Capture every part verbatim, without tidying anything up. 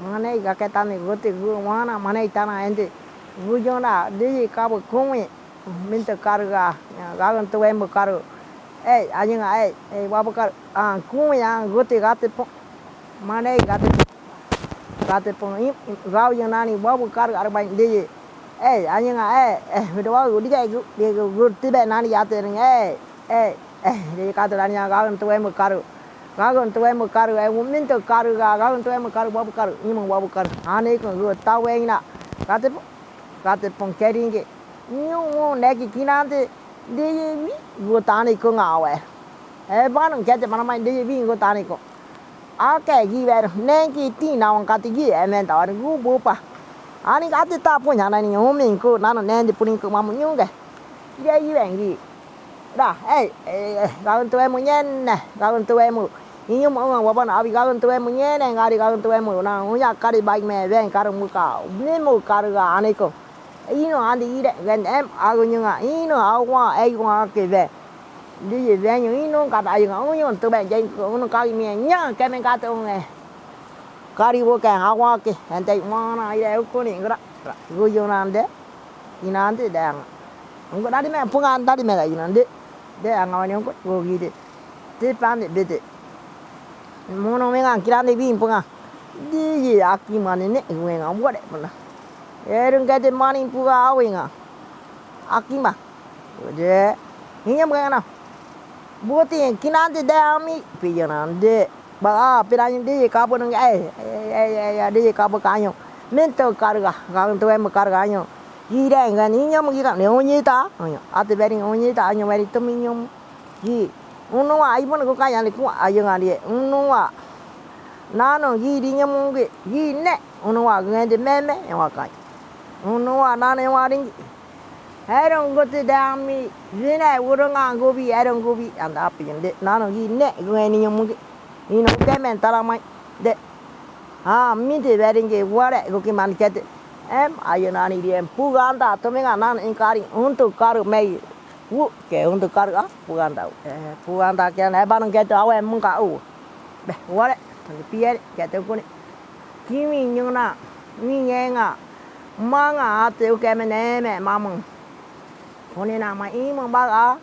Manei kaketani guti gu wana manei tana ende. Gu yona diji kabu kumi. Mintu karu ga, gagun tuemu karu. Ei, anyinga, ei, ei, wabu karu. A, kumi a guti gati pung. Manei gati pung. Gati pung, i, gau yona ni wabu karu arbai diji. Ei, anyinga, ei, ei, midua gu, diji gu, diji gu, gu tibe nani yate ring, ei, ei, ei, diji katu nani a gagun tuemu karu. Gagun tuemu karu, ei, mintu karu ga, gagun tuemu karu, wabu karu, imung wabu karu. Ani kung gu taweng na. Gati pung, gati pung kering ke. Niu ngu neki kinandi, diji wi gu tani kung awe. E, banung keti mana mai diji wi gu tani kung. Ake gi wer neki ti nawang kati gi emen tawar gu bupa. Ani kati ta punya nani uming ku nanu nendi puning ku mamu nyungge. Diji wer gi. Da, ei, ei, ei, gagun tuemu nyene, gagun tuemu. Inyum, um, waban abi gagun tuemu nyene, ngari gagun tuemu. Na, unya kari baik me, wen karu muka, ni mu karu ga ani kung. Ino andi ire, wen em, agu nyunga, ino awa, ei wa ke wen. Diji wen yu ino kata ayunga, unyung tuben, jeng, unu kari mi, nya, kemen kata unge. Kari wo ke, awa ke, ente wana, ire, ukuni, ngra, ngra, gu yunande. Inandi dang. Ungko dadi me pungan dadi me da inandi. De anga wani ungko gogi de. Te pan de bete. Mono mengan kirandi bi pungan. Di ye aki mani ne wenga wade mana. Erung kete mani puga awenga. Aki ma. De. Inya mengan na. Buti kinandi de ami piyanande. Ba, a, pira nyi di kabu nung, e, e, e, e, di kabu kanyo. Mintu karu ga, gagun tuemu karu kanyo. Gi de ngan inyum gi kan, ne onyi ta, onyo. Ati beri onyi ta, anyo beri tum inyum. Gi, unua, ai pun ku kaya ni ku, ayo ngan di, unua. Nanu gi di inyum gi, gi ne, unua, ngan di meme, e wa kai. Unua, nanu e wa ring. Erung guti dami, zine, urunga gubi, erung gubi, anda api de, nanu gi ne, gu eni nyum gi, ino kemen tara mai, de. A, mi de bering ge ware, gu ki man kete. Em, ayo nani di em, puganda, tuminga nan inkari, untuk karu mei, wu, ke untuk karu, a, puganda, e, puganda ke, e, barang kete, awe, mungka, u. Be, ware, piere, kete kuni. Kimi nyuna, mi nyenga, manga ate uke me neme mamung. Kuni nama imung baga,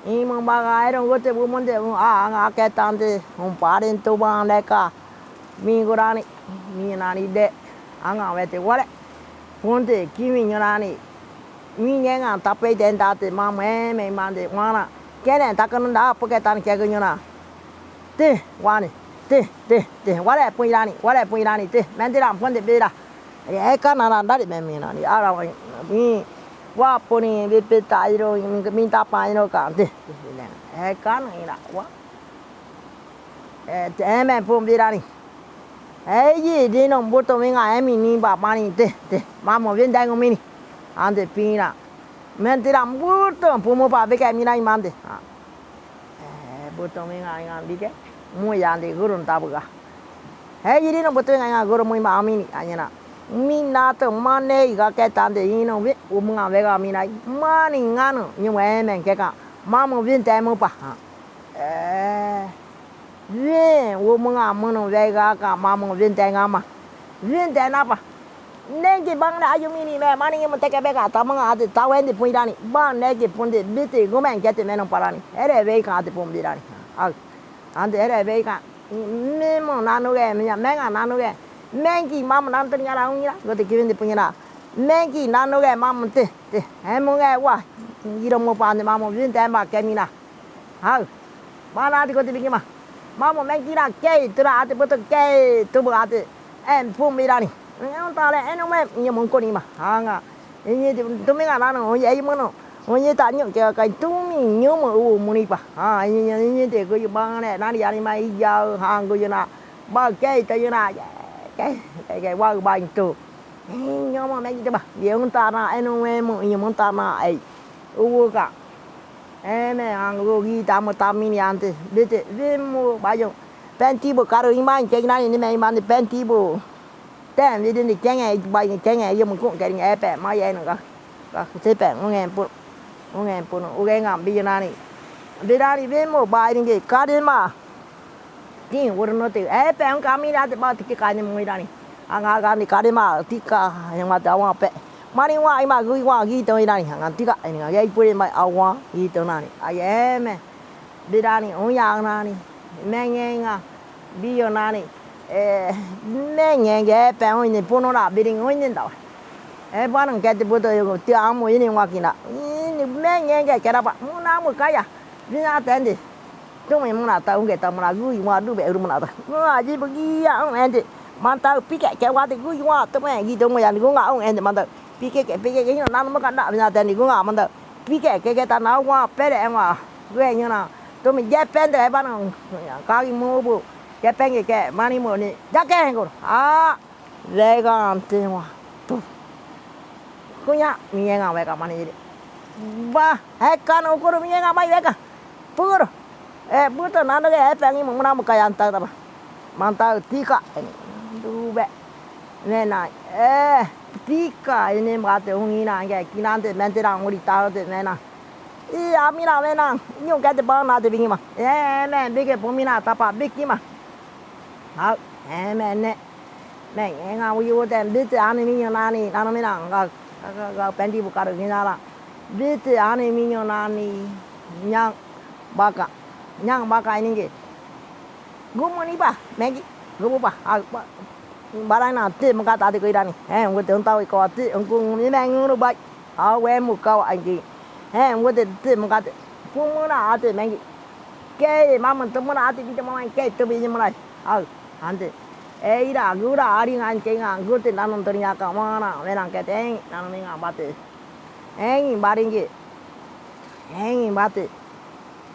imung baga, erung guti bumunde, a, anga ake tande, umparin tubang leka, mi gurani, mi nani de, anga wete ware. Punte, kimi nyunani, mi nyenga, tapei dendate, mamung eme, mande, wana, kene, takanunda, puke tan, kege nyuna. Te, wani, te, te, te, ware pun irani, ware pun irani, te, mendira, pun de bira. E kan nana dari me mi nani, ara wa, mi, wa puni, bi pita iro, mi tapa iro kan, te, te, e kan ira, wa. E, te, eme pun birani. E, yi, di no, buto mi nga, emi, ni ba, mani, te, te, mamu, windai ngo mini. Ande pina. Mendira, buto, pumu pa, beke, mi nai, mande. A. E, buto mi nga, nga bike, mu yandi gurun tabuga. E, yiri no buto mi nga, nga gurun mu ima amini, anyena. Mi nato, mane, iga ke tande, ino, wi, umu nga wega minai, mani nganu, nyumu emen keka, mamu winte mu pa. E, wi, umu nga munu wega ka, mamu winte nga ma. Winte na pa. Nengki bang ne ayu mini me, mani ngimu teke beka, tamang ati, tawendi pun irani, bang nengki pun di, biti, gumen keti menung parani, ere wei ka ati pun birani. Au, ante ere wei ka, mimu nanu ge, mi, menga nanu ge, mengki mamu nanu teri ngara ungira, guti kiwindi pun ira, mengki nanu ge, mamu te, te, emu ge wa, iro mu pa ante mamu, winte ma kemina. Hau. Mana ati koti biki ma. Mamu mengkira kei, tura ati butu kei, tubu ati. Em, pun birani. Em, tale, enu me, inyo mungkoni ma. Hanga. Inyi ti, tumi nga nanu, onyi, ei munu. Onyi ta nyu, ke kai tumi, nyu mu, u, muni pa. Ha, inyi, inyi ti, kuyu bang ne, nani yani ma, iya, hang, kuyu na. Ba, kei, ta yu na. Kei, kei, kei, wa, ba, itu. Inyo mo, mengki ti ba. Ye, un ta na, enu me, mu, inyo, mun ta na, ei. Uwu ka. Eme ang gu gi tamu tamini ante. Bete, vimu, bayo. Pentibu karu iman, keng nani ni me iman ni pentibu. Ten, vidin ni kenge, bayo kenge, yo mukun kering epe, maye nung ka. Ka, sepe, ungen pun. Ungen pun, ungen ngam, biyo nani. Birani, vimu, bayo nge, kadin ma. Tin, wurno te, epe, ang kami ni ate, ba, tiki kani mu irani. Nganga ni karema tika, eng ma te aua pe. Mani ua i ma gui ua gi tau i nani, nganga tika, eng nganga i pure ma aua gi tau nani. Ai eme. Birani uia nani. Mengenga. Bio nani. E, mengenge pe ui ni puno na biring ui ni dau. E, banang kete buto yo, ti amu ini wakina. Ini mengenge kera ba. Muna mu kaya. Bina tende. Tumi muna ta unge ta muna gui muna dube uru muna ta. Muna jibu gia un ende. Mantau pike ke wati gui muna tumi gi tumi ya gunga un ende mantau. Pike ke pike ke ino nanu maka na bina tende gunga mantau. Pike ke ke ta na wa pere en wa. Gue nyuna. Tumi je pende e bana. Kagi mubu. Je penge ke mani mu ni. Jake engur. A. Wega ante wa. Pu. Kunya, miñe nga wega mani jiri. Ba, e kan ukuru miñe nga mai wega. Puru. E, buto nano ge, e, pengi muna muka yanta taba. Mantau tika, ini. Dube. Nena, e, tika, ini mate ungi na, nge, kinante, mente na, nguri tau te, nena. I, amina, nena. Nyu kete bana te bingi ma. E, me, bige pumina, tapa, bigi ma. Hau, e, me, ne. Meng, e nga wi wu ten, biti ani mi nyo nani, nano mi nang, ga, ga, ga, ga, pendi bu karu gina la. Biti ani mi nyo nani, nyang, baka, nyang, baka ini ge. Gumu ni ba, megi, gumu ba, a, ba, barang na, ti, mengka ta ti ko irani. E, ngu ti, ntau iko ti, ngu, ngu, ni meng, ngu, ba, a, we, mu, ka, wa, angi. E, ngu ti, ti, mengka ti, pu, mu, na, a, ti, megi. Ke, ma, mun, tu, mu, na, a, ti, bi, ti, ma, ma, ke, tu, bi, ni, mu, na. Au, ante. E ira, gura, ari ngan ke nga, guti, nanon terinya ka, mana, menang keteng, nanon menga bate. Engi baringge. Engi bate.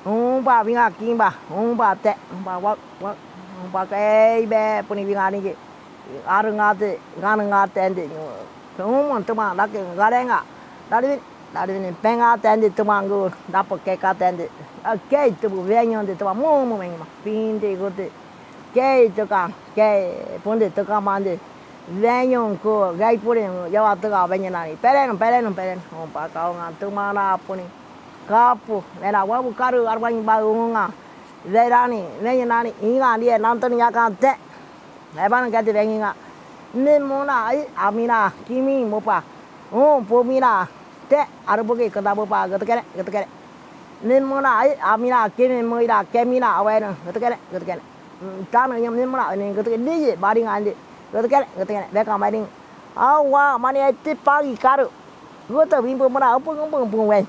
Umpa binga kimba, umpa te, umpa wak, wak, umpa kei be, puni binga ringge. Arunga te, ganunga te, ende. Umon tuma, laki, garenga. Dari, dari, penga te, ende, tuma, ngu, dapo keka te, ende. Kei, tubu, venyo, ende, tuma, mumu, mengi, ma. Pinte, guti. Kei tuka, kei punde tuka mande. Venyo ku, gai pure, yawa tuka venyo nani. Peren, peren, peren. Umpa kau nga tumana puni. Kapu, mena wabu karu, arwani bau nga. Verani, venyo nani, inga lie, nanton yakan te. Eban kete vengi nga. Mimuna, ai, amina, kimi, mupa. Um, pumina, te, arubuki, keta mupa, getekere, getekere. Mimuna, ai, amina, kimi, muira, kemina, awena, getekere, getekere. Tanu nyam ni muna ni getek ni ye baring ande. Getek kene, getek kene. Beka baring. Awa, mani ai ti pagi karu. Getek bimbu muna umpung, umpung, umpung weng.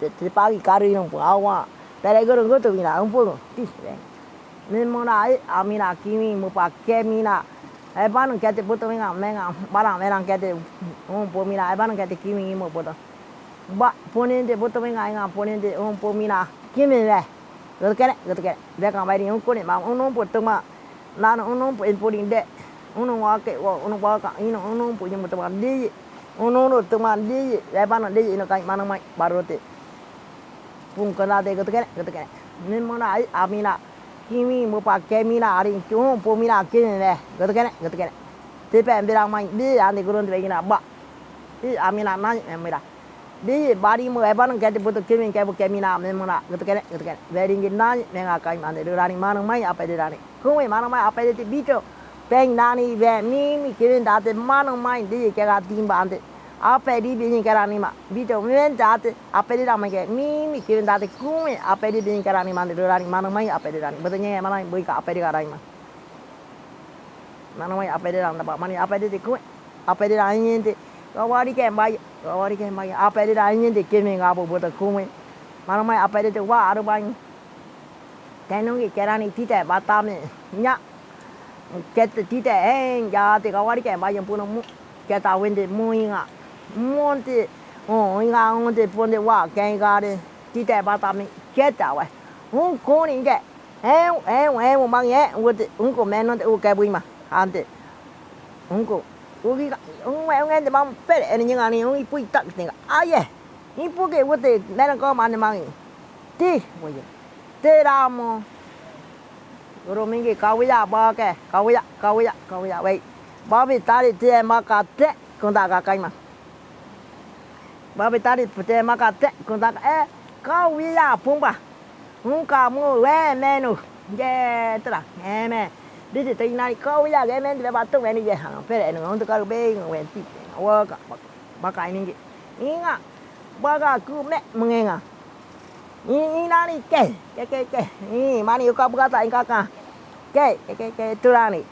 Ti, ti pagi karu ni umpung. Awa. Pere guru getek bina umpung. Ti weng. Ni muna ai, amina, kimi, mupa, kemina. Ai banung kete butu menga, menga, barang, menang kete, um, pumina, ai banung kete kimi, mu butu. Ba, puninte butu menga, inga, puninte, um, pumina, kimi we. Getek kene, getek kene. Beka baring ungkuni ma, unumpu tuma. Nanu unumpu inpuri de. Unu wake, wa, unu waka, inu unumpu nyumpu tuma diyi. Unu unu tuma diyi. Webana diyi, inu kai manung mai, baru te. Pung kena te, getek kene, getek kene. Ni muna ai, amina. Kimi, mupa, kemina, ari, um, pumina, kimi we. Getek kene, getek kene. Tipe, birang mai, di, andi gurun, tipe, ina, ba. I, amina, nai, mira. Di, bari mu, eban kete butu kimi, kebu kemina, memuna, getek kene, getek kene. Bering nani, menga kai mande, rurani, manung mai, ape di rani. Kumi, manung mai, ape di ti bito. Peng nani, be, mi, mi, kimi, date, manung mai, di, kega timba ante. Ape di, bini kerani ma. Bito, mi, men, date, ape di rani ma ke, mi, mi, kimi, date, kumi, ape di, bini kerani mande, rurani, manung mai, ape di rani. Butu nye, manung mai, bui ka, ape di kerani ma. Manung mai ape di rang tapa mani ape di ti kumi. Ape di rang inyin ti. Kawari kembai. Kawari kembai. Ape di rang inyin ti kimi ngabu buta kumi. Manung mai ape di ti wa aru bai. Tenung ki kerani tite batami. Nya. Kete tite eng ja ti kawari kembai yang punung mu. Keta windi mu inga. Mu ti. Oh, inga un ti pun ti wa kengari. Tite batami. Keta wai. Ungkuni ke. Heu, heu, heu, mangi, heu, ungku, ungku, menon te, u kebui ma, ante. Ungku, ugi ka, ung, heu, ente mam, pere, ene nyinga ni, ung, ipui tak, tinga, aye, ipu ke, ute, menon ko, mane mangi. Ti, uye. Te ramo. Guru mingi, kawia, ba ke, kawia, kawia, kawia, wei. Babi tari, te, maka, te, kunda ka kai ma. Babi tari, te, maka, te, kunda ka, e, kawia, pumba. Ungka mu we menu. Ge tera. Eme. Bete te inani kau ya ge men te ba tu men ye hang pere nung untuk kau be nung wen ti. Wa ka ba ka ini ge. Inga ba ka ku me mengenga. I, inani ke, ke, ke, ke. I, mani uka buka ta ingkaka. Ke, ke, ke, ke, turani.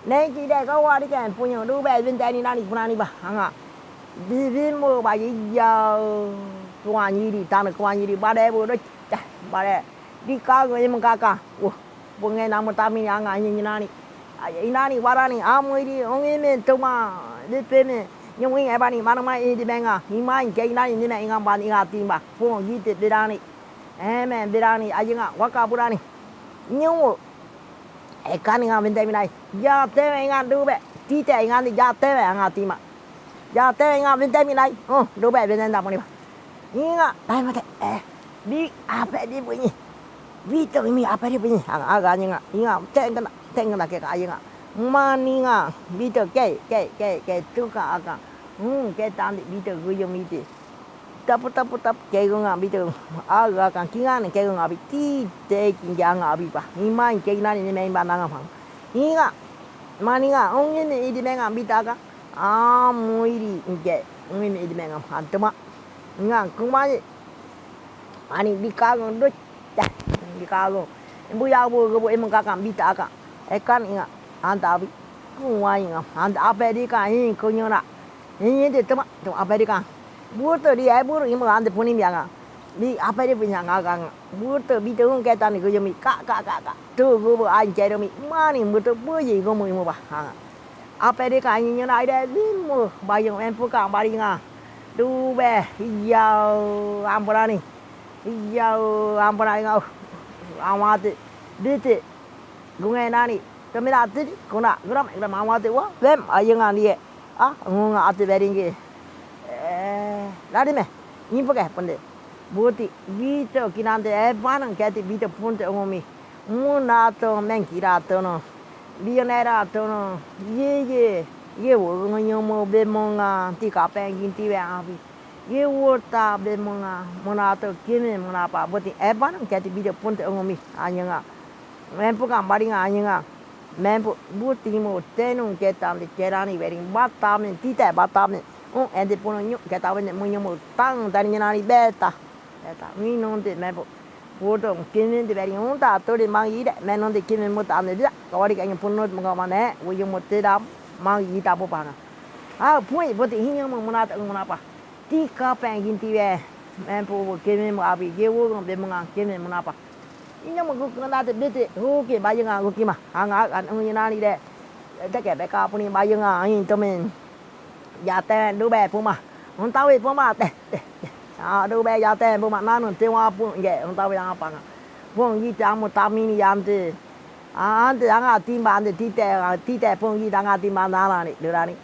Neng ki de kau wa di ken punyung du be bin te inani punani ba hanga. Bi, bi mo ba yi ya. Tuan yi di, tan kuan yi di, ba de bu du, ba de. Di ka go im kaka. Wo. Bunge namu tamini anga inani. Inani warani amu idi ongi men tuma. Di peme. Nyung ing ebani manama idi menga. Ima ing ke inani nime inga ban inga timba. Pung gite birani. Eme birani ayinga waka burani. Nyung. Ekan inga binte minai. Ja teme inga dube. Tite inga ni ja teme anga tima. Ja teme inga binte minai. Oh, dube binte nda muni ba. Inga, tai mate, eh, bi, ape di bunyi. Bi tu imi ape di bunyi. Ang aga inga, inga, teng kena, teng kena ke ka inga. Mani nga, bi tu ke, ke, ke, ke, tu ka aka. Hmm, ke tandi bi tu guyu miti. Tapu, tapu, tapu, ke gu nga bi tu. Aga ka, kinga ni ke gu nga bi. Ti, te, kinga nga bi pa. Ima, ke inani ni me imba nanga pang. Inga, mani nga, ong ini idi me nga bi ta ka. Amu idi, inge, ong ini idi me nga pang. Tuma. Nga, kumani. Ani di kago dut. Di kago. Buya bu, bu, bu, emang kaka, bita aka. Ekan inga. Anta abi. Kuwa inga. Anta ape di ka, ing, kunyona. Ing, ing, di tema, tema ape di ka. Buto di, ai, buru, imang anta puni mianga. Di ape di punya nga, nga, nga. Buto, bito, ung, ketan, kuyo mi, ka, ka, ka, ka. Tu, gu, bu, ai, kero mi. Mani, buto, buyi, gu, mu, imu, ba. Ha. Ape di ka inyo na ide limu bayung empu ka bari nga. Dube, iyau, amburani. Iyau, amburani nga. Awate, biti. Gunge nani. Temina tidi, kuna, gunam, gunam, awate, wa, wem, ayung ani e. A, ngunga ati beri ngi. Eh, lari me. Nyimpu ke, punde. Buti, bito, kinante, eh, banang, keti, bito, punte, ungumi. Muna to mengkira tono, bionera tono, ye ye, ye wo ngonyo mo be mo nga, ti ka peng gin ti we abi. Ye wo ta be mo nga, muna to kime muna pa, boti eban keti bidi punte ongomi, anyanga. Mempu ka bari nga anyanga. Mempu, boti mo tenung ketan di kerani wering batamen, tite batamen. Un, ende puno nyu, keta wene mo nyu mo tang, tani nyenani beta. Eta, mi nonte mempu. Puto, kimin te beri unta, tori mang ide, me nonte kimin muta ande dia, kawari ka ngi punot mga mane, wuyu mute dam, mang ita po panga. A, pui, puti, hinyo mo munata, munapa. Ti ka peng gin ti we, mempu, kimin mo abi, ge wo, be mga, kimin munapa. Hinyo mo guk nata, bete, huki, ba yinga, guki ma, hanga, kan, ung yinani de. Te ke, be ka puni, ba yinga, hin, tomin. Jate dube puma. Untawi puma te. A dube jate puma nanu tiwa pu nge untawi anga panga. Pung yi te amu tamini yante. A ante anga timba ante tite tite pung yi te anga timba nana ni durani.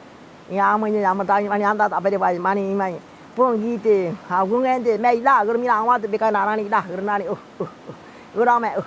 Ya amu ni amu tami mani anta ta pede bai mani imai. Pung yi te ha gunge te me ila guru mina amu te beka nana ni ila guru nani uh uh uh. Guru me uh.